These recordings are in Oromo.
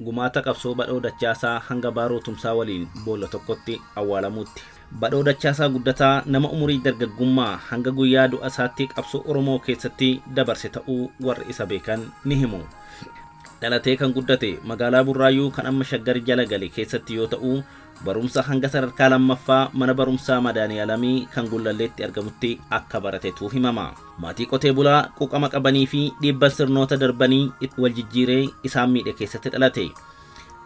Gumaata qabsoo Badhoo Dachaasaa hanga Baaroo Tumsaa waliin boolla tokkotti awwaalamuutti. Badhoo Dachaasaa Guddataa nama umurii dargaggummaa hanga guyyaa du'a isaatti qabsoo Oromoo keessatti dabarse ta'uu warri isa beekan ni himu. Dhalatee kan guddate magaalaa Burraayyuu kan amma Shaggar jala gale keessatti yoo ta'u, barumsa hanga sadarkaa lammaffaa mana barumsaa Madaaniyalamii kan Gullalleetti argamutti akka baratetu himama. Maatii qotee bulaa quuqama qabanii fi dhiibban sirnoota darbanii wal jijjiiree isaan miidhe keessatti dhalate.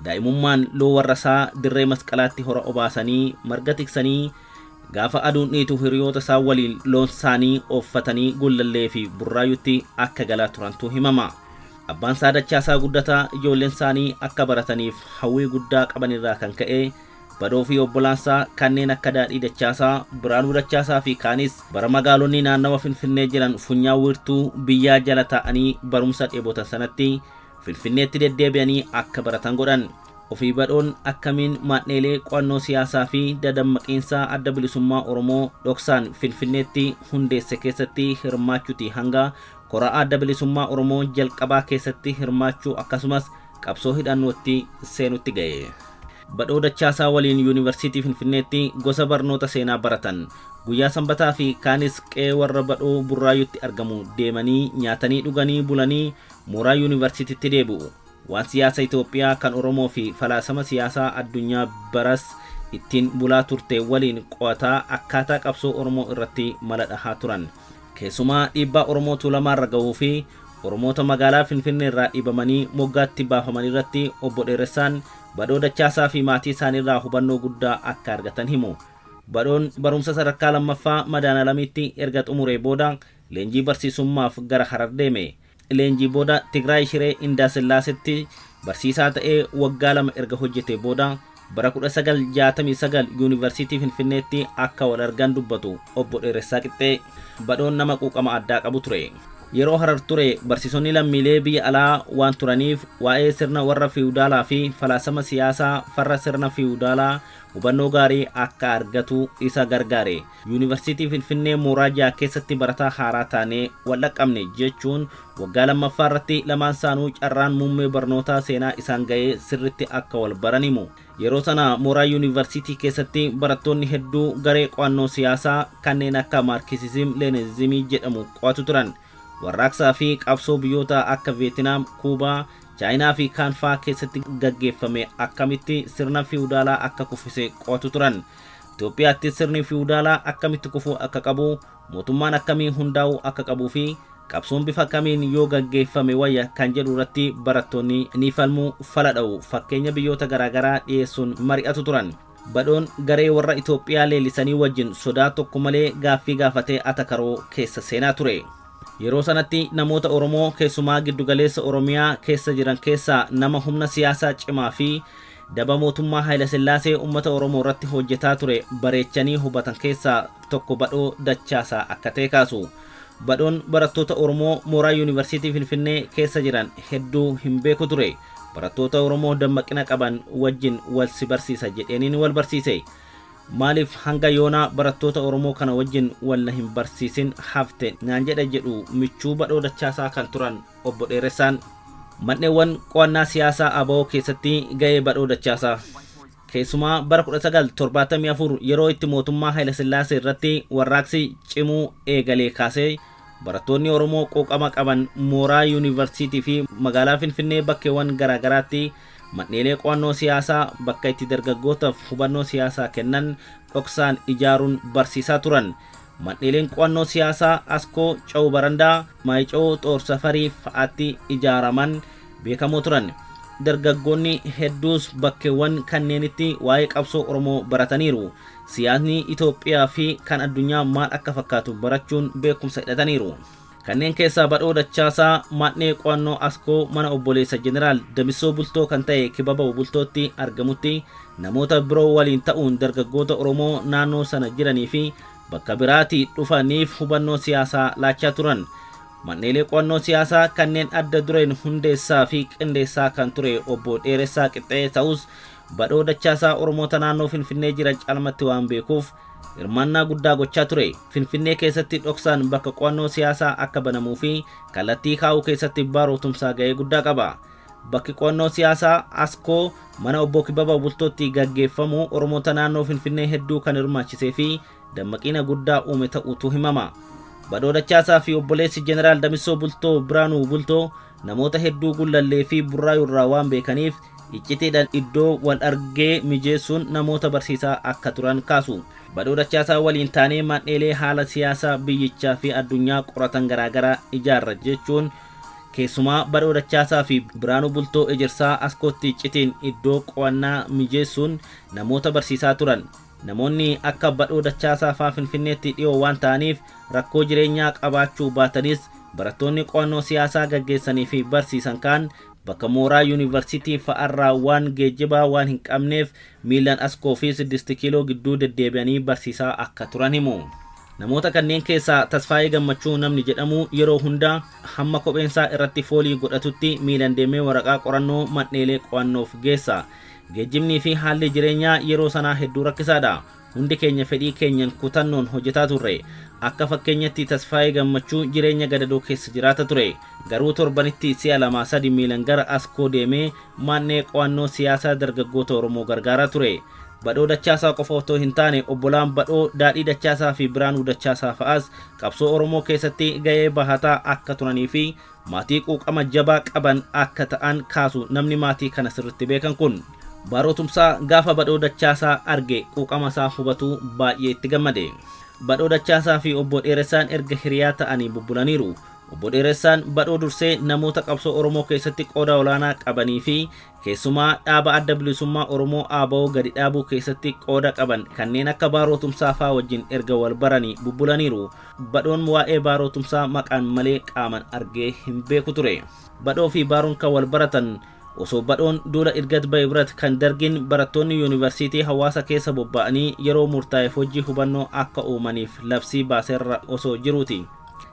Daa'imummaan loon warrasaa dirree masqalaatti hora obaasanii marga tiksanii gaafa aduun dhiitu hiriyoota isaa waliin loon isaanii ooffatanii Gullallee fi Burraayyutti akka galaa turantu himama. Abbaan isaa Dachaasaa Guddataa ijoolleen isaanii akka barataniif hawwii guddaa qabanirraa kan ka'e Badhoo fi obbolaansaa kanneen akka Daadhii Dachaasaa, Biraanuu Dachaasaa fi kaanis bara magaalonni naannawa Finfinnee jiran funyaan wiirtuu biyyaa jala taa'anii barumsa dheebotan sanatti Finfinneetti deddeebi'anii akka baratan godhan. Ofii Badhoon akkamiin maadheelee qo'annoo siyaasaa fi dadammaqiinsaa Adda Bilisummaa Oromoo dhoksaan Finfinneetti hundeesse keessatti hirmaachuutii hanga kora Adda Bilisummaa Oromoo jalqabaa keessatti hirmaachuu akkasumas qabsoo hidhannootti seenutti ga'e. Badhoo Dachaasaa waliin Yuunivarsiitii Finfinneetti gosa barnoota seenaa baratan. Guyyaa Sanbataa fi kaanis qe'ee warra Badhoo Burraayyutti argamu deemanii nyaatanii dhuganii bulanii mooraa Yuunivarsiitiitti deebi'u. Waan siyaasa Itoophiyaa kan Oromoo fi falaasama siyaasaa addunyaa baras ittiin bulaa turte waliin qo'ataa akkaataa qabsoo Oromoo irratti mala dhahaa turan. Keessumaa dhiibbaa Oromoo Tuulamaarra gahuu fi Oromoota magaalaa Finfinneerraa dhiibamanii moggaatti baafamanirratti Obbo Dheeressaan Badhoo Dachaasaa fi maatii isaaniirraa hubannoo guddaa akka argatan himu. Badhoon barumsa sadarkaa lammaffaa Madaanalamiitti erga xumuree booda leenjii barsiisummaaf gara Harar deeme. Leenjii booda Tigraay Shiree Indaasillaasetti barsiisaa ta'ee waggaa 2 erga hojjetee booda bara 1969 Yuunivarsiitii Finfinneetti akka wal argan dubbatu Obbo Dheeressaa Qixxee. Badhoon nama quuqama addaa qabu ture. Yeroo Harar ture barsiisonni lammiilee biyya alaa waan turaniif waa'ee sirna warra fiwudaalaa fi falaasama siyaasaa farra sirna fiwudaalaa hubannoo gaarii akka argatu isa gargaare. Yuunivarsiitii Finfinnee mooraa 6 keessatti barataa haaraa taanee wal dhaqqabne jechuun waggaa lammaffaa irratti lamaan isaanuu carraan muummee barnootaa seenaa isaan ga'ee sirritti akka wal baran himu. Yeroo sana mooraa yuunivarsiitii keessatti barattoonni hedduu garee qo'annoo siyaasaa kanneen akka Maarkisizim Leeninizimii jedhamu qo'atu turan. Warraaqsaa fi qabsoo biyyoota akka Veetinaam, Kuubaa, Chaayinaa fi kaan fa'aa keessatti gaggeeffame akkamitti sirna fiwudaalaa akka kuffise qo'atu turan. Itoophiyaatti sirni fiwudaalaa akkamitti kufuu akka qabu, mootummaan akkamii hundaa'uu akka qabuu fi qabsoon bifa kamiin yoo gaggeeffame wayya kan jedhu irratti barattoonni ni falmu, fala dha'u, fakkeenya biyyoota garaagaraa dhiyeessuun mari'atu turan. Badhoon garee warra Itoophiyaa leellisanii wajjin sodaa tokko malee gaaffii gaafatee atakaroo keessa seenaa ture. Yeroo sanatti namoota Oromoo keessumaa giddugaleessa Oromiyaa keessa jiran keessaa nama humna siyaasaa cimaa fi daba mootummaa Hayilasillaasee uummata Oromoo irratti hojjetaa ture bareechanii hubatan keessaa tokko Badhoo Dachaasaa akka ta'e kaasu. Badhoon barattoota Oromoo mooraa Yuunivarsiitii Finfinnee keessa jiran hedduu hin beeku ture. Barattoota Oromoo dammaqina qaban wajjin wal si barsiisa jedheeniin wal barsiise. Maaliif hanga yoonaa barattoota Oromoo kana wajjin wal na hin barsiisin hafte naan jedha jedhu michuu Badhoo Dachaasaa kan turan Obbo Dheeressaan. Man'eewwan qo'annaa siyaasaa ABO keessatti ga'ee Badhoo Dachaasaa. Keessumaa bara 1974 yeroo itti mootummaa Hayilasillaasee irratti warraaqsi cimuu eegalee kaasee barattoonni Oromoo quuqama qaban mooraa yuunivarsiitii fi magaalaa Finfinnee bakkeewwan garaagaraatti man'eelee qo'annoo siyaasaa bakka itti dargaggootaaf hubannoo siyaasaa kennan dhoksaan ijaaruun barsiisaa turan. Man'eeleen qo'annoo siyaasaa Askoo, Cawu Barandaa, Maayicoo Xoorsafarii fa'aatti ijaaraman beekamoo turan. Dargaggoonni hedduus bakkeewwan kanneenitti waa'ee qabsoo Oromoo barataniiru. Siyaasni Itoophiyaa fi kan addunyaa maal akka fakkaatu barachuun beekumsa hidhataniiru. Kanneen keessaa Badhoo Dachaasaa maadhee qo'annoo Askoo mana obboleessa Jeneraal Damissoo Bultoo kan ta'e Kibabaw Bultootti argamutti namoota biroo waliin ta'uun dargaggoota Oromoo naannoo sana jiranii fi bakka biraatii dhufaniif hubannoo siyaasaa laachaa turan. Man'eelee qo'annoo siyaasaa kanneen adda dureen hundeessaa fi qindeessaa kan ture Obbo Dheeressaa Qixxee ta'us Badhoo Dachaasaa Oromoota naannoo Finfinnee jiran caalmatti waan beekuuf hirmaannaa guddaa gochaa ture. Finfinnee keessatti dhoksaan bakka qo'annoo siyaasaa akka banamuu fi kallattii kaa'uu keessatti Baaroo Tumsaa ga'ee guddaa qaba. Bakki qo'annoo siyaasaa Askoo mana obbo Kibaba Bultootti gaggeeffamu Oromoota naannoo Finfinnee hedduu kan hirmaachisee fi dammaqina guddaa uume ta'utu himama. Badhoo Dachaasaa fi obboleessi Jeneraal Damissoo Bultoo Biraanuu Bultoo namoota hedduu Gullallee fi Burraayuu irraa waan beekaniif iccitiidhaan iddoo wal argee mijeessuun namoota barsiisaa akka turan kaasu. Badhoo Dachaasaa waliin taanee maandheelee haala siyaasaa biyyichaa fi addunyaa qoratan garaagaraa ijaarra jechuun keessumaa Badhoo Dachaasaa fi Biraanuu Bultoo Ejersaa Askootti iccitiin iddoo qo'annaa mijeessuun namoota barsiisaa turan. Namoonni akka Badhoo Dachaasaa faa Finfinneetti dhiyoo waan ta'aniif rakkoo jireenyaa qabaachuu baatanis barattoonni qo'annoo siyaasaa gaggeessanii fi barsiisan kaan bakka mooraa yuunivarsiitii fa'arraa waan geejjibaa waan hin qabneef miilaan Askoo fi 6 kiiloo gidduu deddeebi'anii barsiisaa akka turan himu. Namoota kanneen keessaa Tasfaayee Gammachuu namni jedhamu yeroo hunda hamma kopheensaa irratti foolii godhatutti miilaan deemee waraqaa qorannoo mandheelee qo'annoof geessa. Geejjibnii fi haalli jireenyaa yeroo sanaa hedduu rakkisaadha. Hundi keenya fedhii keenyan kutannoon hojjetaa turre. Akka fakkeenyatti Tasfaayee Gammachuu jireenya gadadoo keessa jiraata ture. Garuu torbanitti si'a 2-3 miilan gara Askoo deemee maannee qo'annoo siyaasaa dargaggoota Oromoo gargaaraa ture. Badhoo Dachaasaa qofa otoo hin taane obbolaan Badhoo Daadhii Dachaasaa fi Biraanuu Dachaasaa fa'as qabsoo Oromoo keessatti ga'ee bahataa akka turanii fi maatii quuqama jabaa qaban akka ta'an kaasu namni maatii kana sirriitti beekan kun. Baaroo Tumsaa gaafa Badhoo Dachaasaa arge quuqama isaa hubatu baay'ee itti gammade. Badhoo Dachaasaa fi obbo Dheeressaan erga hiriyaa ta'anii bubbulaniiru. Obbo Dheeressaan Badhoo dursee namoota qabsoo Oromoo keessatti qooda olaanaa qabanii fi keessumaa dhaaba Adda Bilisummaa Oromoo ABO gadi dhaabuu keessatti qooda qaban kanneen akka Baaroo Tumsaa faa wajjin erga wal baranii bubbulaniiru. Badhoon waa'ee Baaroo Tumsaa maqaan malee qaaman argee hin beeku ture. Badhoo fi Baaroon kan wal baratan osoo Badhoon duula Idgat Bayibrat kan dargin barattoonni yuunivarsiitii hawaasa keessa bobba'anii yeroo murtaa'eef hojii hubannoo akka uumaniif labsii baaseerra osoo jiruuti.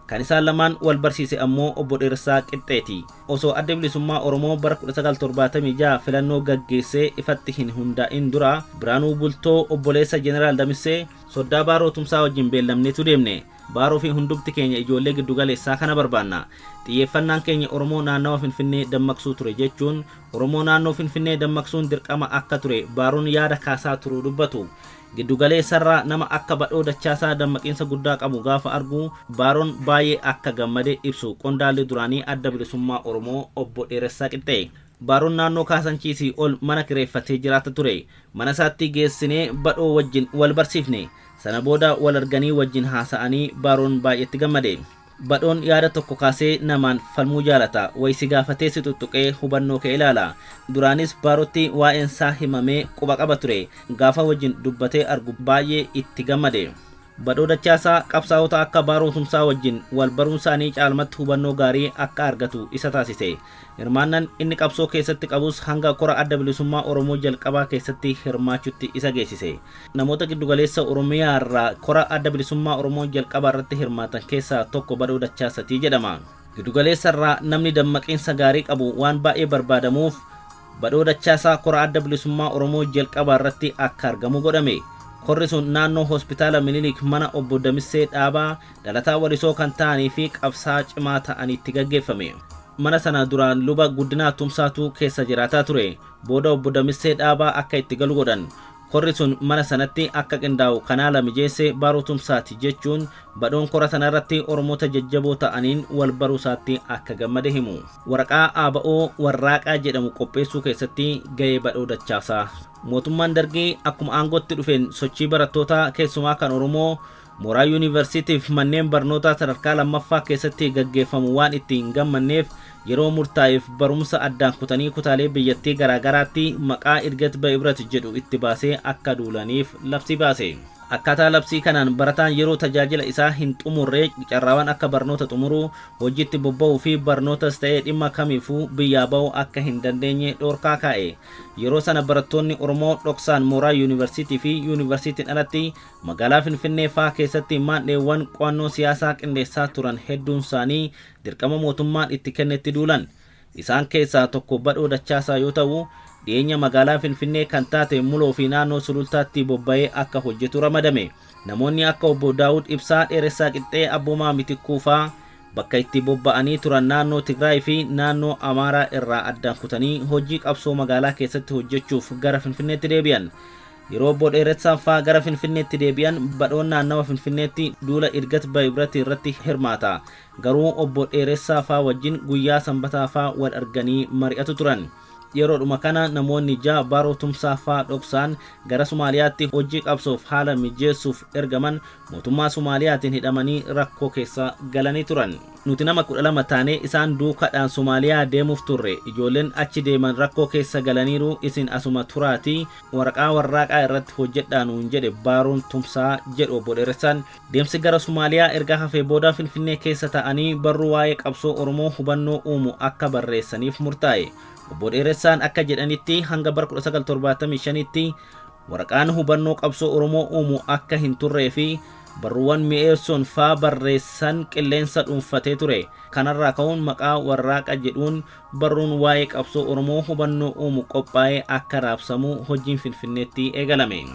Kan isaan lamaan wal barsiise ammoo obbo Dheeressaa Qixxeeti. Osoo Adda Bilisummaa Oromoo bara 1976 filannoo gaggeessee ifatti hin hundaa'in dura Biraanuu Bultoo obboleessa Jeneraal Damissee soddaa Baaroo Tumsaa wajjin beellamneetu deemne. Baaroo fi hundumti keenya ijoollee giddugaleessaa kana barbaanna. Xiyyeeffannaan keenya Oromoo naannawa Finfinnee dammaqsuu ture jechuun Oromoo naannoo Finfinnee dammaqsuun dirqama akka ture Baaroon yaada kaasaa turuu dubbatu. Giddugaleessarraa nama akka Badhoo Dachaasaa dammaqiinsa guddaa qabu gaafa argu Baaroon baay'ee akka gammade ibsu qondaalli duraanii Adda Bilisummaa Oromoo obbo Dheeressaa Qixxee. Baaroon naannoo Kaasanchiisii ol mana kireeffatee jiraata ture. Mana isaatti geessinee Badhoo wajjin wal barsiifne. Sana booda wal arganii wajjin haasa'anii Baaroon baay'eetti gammade. Badhoon yaada tokko kaasee namaan falmuu jaalata. Wayi si gaafatee si tuttuqee hubannoo kee ilaala. Duraanis Baarootti waa'een isaa himamee quba qaba ture. Gaafa wajjin dubbatee argu baay'ee itti gammade. Badhoo Dachaasaa qabsaa'ota akka Baaroo Tumsaa wajjin wal baruun isaanii caalmatti hubannoo gaarii akka argatu isa taasise. Hirmaannaan inni qabsoo keessatti qabus hanga kora Adda Bilisummaa Oromoo jalqabaa keessatti hirmaachutti isa geessise. Namoota giddugaleessa Oromiyaa irraa kora Adda Bilisummaa Oromoo jalqabaa irratti hirmaatan keessaa tokko Badhoo Dachaasatii jedhama. Giddugaleessa irraa namni dammaqiinsa gaarii qabu waan baay'ee barbaadamuuf Badhoo Dachaasaa kora Adda Bilisummaa Oromoo jalqabaa irratti akka argamu godhame. Korri sun naannoo Hospitaala Minilik mana obbo Damissee Dhaabaa dhalataa Walisoo kan ta'anii fi qabsaa cimaa ta'anitti gaggeeffame. Mana sana duraan luba Guddinaa Tumsaatu keessa jiraataa ture. Booda obbo Damissee Dhaabaa akka itti galu godhan. Korri sun mana sanatti akka qindaa'u kan haala mijeesse Baaroo Tumsaati jechuun Badhoon kora sanarratti Oromoota jajjaboo ta'aniin wal baruu isaatti akka gammade himu. Waraqaa ABO Warraaqaa jedhamu qopheessuu keessatti ga'ee Badhoo Dachaasaa. Mootummaan Dargii akkuma aangootti dhufeen sochii barattootaa keessumaa kan Oromoo mooraa yuunivarsiitiif manneen barnootaa sadarkaa lammaffaa keessatti gaggeeffamu waan itti hin gammanneef yeroo murtaa'eef barumsa addaan kutanii kutaalee biyyattii garaagaraatti maqaa Idgat Ba'ibrat jedhu itti baasee akka duulaniif labsii baase. Akkaataa labsii kanaan barataan yeroo tajaajila isaa hin xumurre carraawwan akka barnoota xumuruu, hojiitti bobba'uu fi barnootas ta'ee dhimma kamiifuu biyyaa ba'uu akka hin dandeenye dhoorkaa kaa'e. Yeroo sana barattoonni Oromoo dhoksaan mooraa yuunivarsiitii fi yuunivarsiitiin alatti magaalaa Finfinnee faa keessatti maandheewwan qo'annoo siyaasaa qindeessaa turan hedduun isaanii dirqama mootummaan itti kennetti duulan. Isaan keessaa tokko Badhoo Dachaasaa yoo ta'u, dhiyeenya magaalaa Finfinnee kan taate Muloo fi naannoo Sulultaatti bobba'ee akka hojjetu ramadame. Namoonni akka obbo Daawud Ibsaa, Dheeressaa Qixxee, Abboomaa Mitikkuu faa Bakka itti bobba'anii turan naannoo Tigraay fi naannoo Amaaraa irraa addaan kutanii hojii qabsoo magaalaa keessatti hojjechuuf gara Finfinneetti deebi'an. Yeroo obbo Dheeressaan faa gara Finfinneetti deebi'an Badhoon naannawa Finfinneetti duula Idgat Bahibrat irratti hirmaata. Garuu obbo Dheeressaa faa wajjin guyyaa Sanbataa faa wal arganii mari'atu turan. Yeroodhuma kana namoonni 6 Baaroo Tumsaa faa dhoksaan gara Sumaaliyaatti hojii qabsoof haala mijeessuuf ergaman mootummaa Sumaaliyaatiin hidhamanii rakkoo keessa galanii turan. Nuti nama 12 taanee isaan duukadhaan Sumaaliyaa deemuuf turre. Ijoolleen achi deeman rakkoo keessa galaniiru isin asuma turaatii waraqaa warraaqaa irratti hojjedhaa nuun jedhe Baaroon Tumsaa jedhu Obbo Dheeressaan. Deemsi gara Sumaaliyaa erga hafee booda Finfinnee keessa taa'anii barruu waa'ee qabsoo Oromoo hubannoo uumu akka barreessaniif murtaa'e. Obbo Dheeressaan akka jedhanitti hanga bara 1975tti waraqaan hubannoo qabsoo Oromoo uumu akka hin turree fi barruuwwan Mi'eessoon faa barreessan qilleensa dhuunfatee ture. Kanarraa ka'uun maqaa Warraaqa jedhuun barruun waa'ee qabsoo Oromoo hubannoo uumu qophaa'ee akka raabsamu hojiin Finfinneetti eegalame.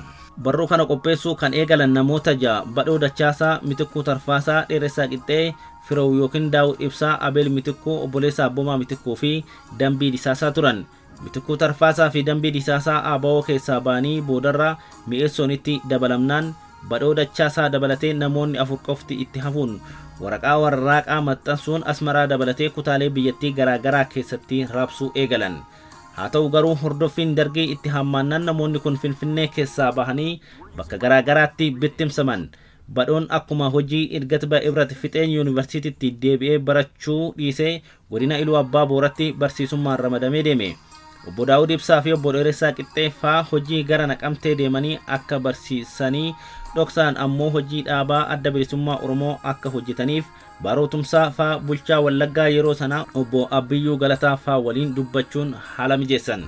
Barruu kana qopheessuu kan eegalan namoota 6, Badhoo Dachaasaa, Mitikkuu Tarfaasaa, Dheeressaa Qixxee, Firew ykn Daawud Ibsaa, Abeel Mitikkuu, obboleessa Abboomaa Mitikkuu fi Dambii Disaasaa turan. Mitikkuu Tarfaasaa fi Dambii Disaasaa ABO keessaa ba'anii boodarra Mi'eessoonitti dabalamnaan Badhoo Dachaasaa dabalatee namoonni 4 qofti itti hafuun waraqaa warraaqaa maxxansuun Asmaraa dabalatee kutaalee biyyattii garaa garaa keessatti raabsuu eegalan. Haa ta'u garuu hordoffiin Dargii itti hammaannaan namoonni kun Finfinnee keessaa bahanii bakka garaa garaatti bittimsaman. Badhoon akkuma hojii Idgat Ba'ibrat fixeen Yuunivarsiitiitti deebi'ee barachuu dhiisee Godina Iluu Abbaa Booratti barsiisummaan ramadamee deeme. Obbo Daawud Ibsaa fi Obbo Dheeressaa Qixxee faa hojii gara Naqamtee deemanii akka barsiisanii dhoksaan ammoo hojii dhaabaa Adda Bilisummaa Oromoo akka hojjetaniif Baaroo Tumsaa faa bulchaa Wallaggaa yeroo sanaa Obbo Abbiyyuu Galataa faa waliin dubbachuun haala mijeessan.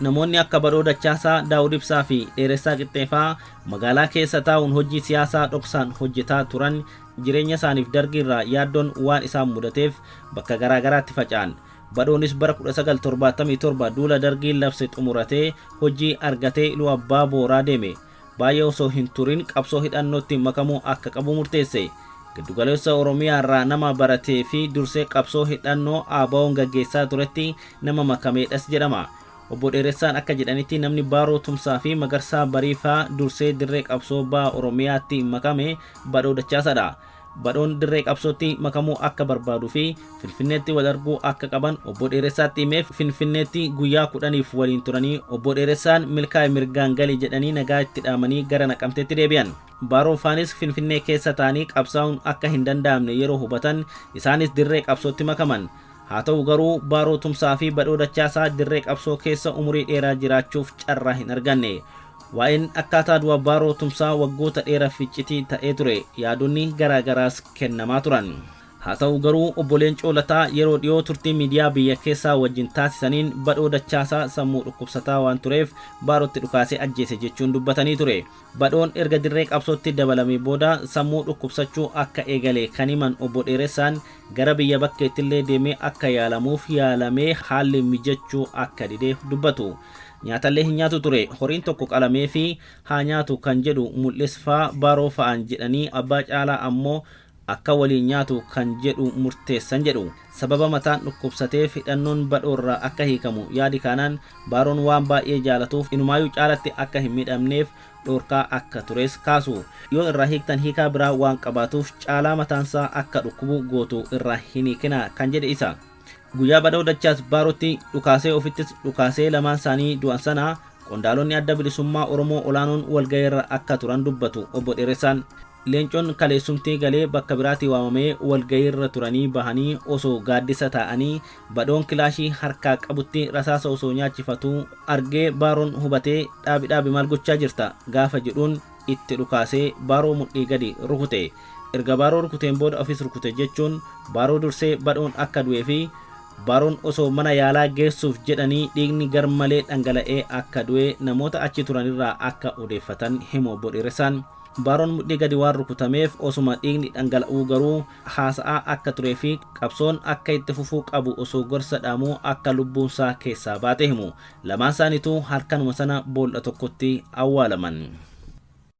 Namoonni akka Badhoo Dachaasaa, Daawud Ibsaa fi Dheeressaa Qixxee faa magaalaa keessa taa'uun hojii siyaasaa dhoksaan hojjetaa turan jireenyasaaniif Dargiirraa yaaddoon waan isaan mudateef bakka garaa garaatti faca'an. Badhoonis bara 1977 duula Dargiin labse xumuratee hojii argatee Iluu Abbaa Booraa deeme. Baay'ee osoo hin turin qabsoo hidhannootti makamuu akka qabu murteesse. Giddugaleessa Oromiyaarraa nama baratee fi dursee qabsoo hidhannoo ABOn gaggeessaa turetti nama makameedhas jedhama. Obbo Dheeressaan akka jedhanitti namni Baaroo Tumsaa fi Magarsaa Barii faa dursee dirree qabsoo Baha Oromiyaatti makame Badhoo Dachaasaadha. Badhoon dirree qabsootti makamuu akka barbaadu fi Finfinneetti wal arguu akka qaban Obbo Dheeressaatti himee Finfinneetti guyyaa 10f waliin turanii Obbo Dheeressaan milkaa'i mirgaan gali jedhanii nagaa itti dhaamanii gara Naqamteetti deebi'an. Baaroo faanis Finfinnee keessa ta'anii qabsaa'uun akka hin danda'amne yeroo hubatan isaanis dirree qabsootti makaman. Haa ta'u garuu Baaroo Tumsaa fi Badhoo Dachaasaa dirree qabsoo keessa umurii dheeraa jiraachuuf carraa hin arganne. Waa'een akkaataa du'a Baaroo Tumsaa waggoota dheeraaf iccitii ta'ee ture. Yaadonni garaa garaas kennamaa turan. Haa ta'u garuu Obbo Leencoo Lataa yeroo dhiyoo turtii miidiyaa biyya keessaa wajjin taasisaniin Badhoo Dachaasaa sammuu dhukkubsataa waan tureef Baarootti dhukaasee ajjeese jechuun dubbatanii ture. Badhoon erga dirree qabsootti dabalamee booda sammuu dhukkubsachuu akka eegale kan himan Obbo Dheeressaan gara biyya bakkeettillee deemee akka yaalamuuf yaalamee haalli mijachuu akka dide dubbatu. Nyaatallee hin nyaatu ture. Horiin tokko qalameefii haa nyaatu kan jedhu Mul'is faa Baaroo fa'aan jedhanii Abbaa Caalaa ammoo akka waliin nyaatu kan jedhu murteessan jedhu. Sababa mataan dhukkubsateef hidhannoon Badhoorraa akka hiikamu yaadi kaanaan Baaroon waan baay'ee jaalatuuf inumaayyuu caalatti akka hin miidhamneef dhorkaa akka tures kaasu. Yoo irraa hiiktan hiikaa biraa waan qabaatuuf caalaa mataansaa akka dhukkubu gootu irraa hin hiikinaa kan jedhe isa. Guyyaa Badhoo Dachaas Baarootti dhukaasee ofittis dhukaasee lamaan isaanii du'an sana qondaalonni Adda Bilisummaa Oromoo olaanoon walgahiirra akka turan dubbatu Obbo Dheeressaan. Leencoon kaleessumtii galee bakka biraatii waamamee walgahiirra turanii bahanii osoo gaaddisa taa'anii Badhoon kilaashii harkaa qabutti rasaasa osoo nyaachifatuu argee Baaroon hubatee dhaabi dhaabi maal gochaa jirta gaafa jedhuun itti dhukaasee Baaroo mudhii gadi rukute. Erga Baaroo rukuteen booda ofis rukute jechuun Baaroo dursee Badhoon akka du'ee fi Baaroon osoo mana yaalaa geessuuf jedhanii dhiigni garmalee dhangala'ee akka du'e namoota achi turanirraa akka odeeffatan himu Obbo Dheeressaan. Baaroon mudhii gadi waan rukutameef osuma dhiigni dhangala'uu garuu haasa'aa akka turee fi qabsoon akka itti fufuu qabu osoo gorsa dhaamuu akka lubbuunsaa keessaa baate himu. Lamaansaanituu halkanuma sana bool'a tokkotti awwaalaman.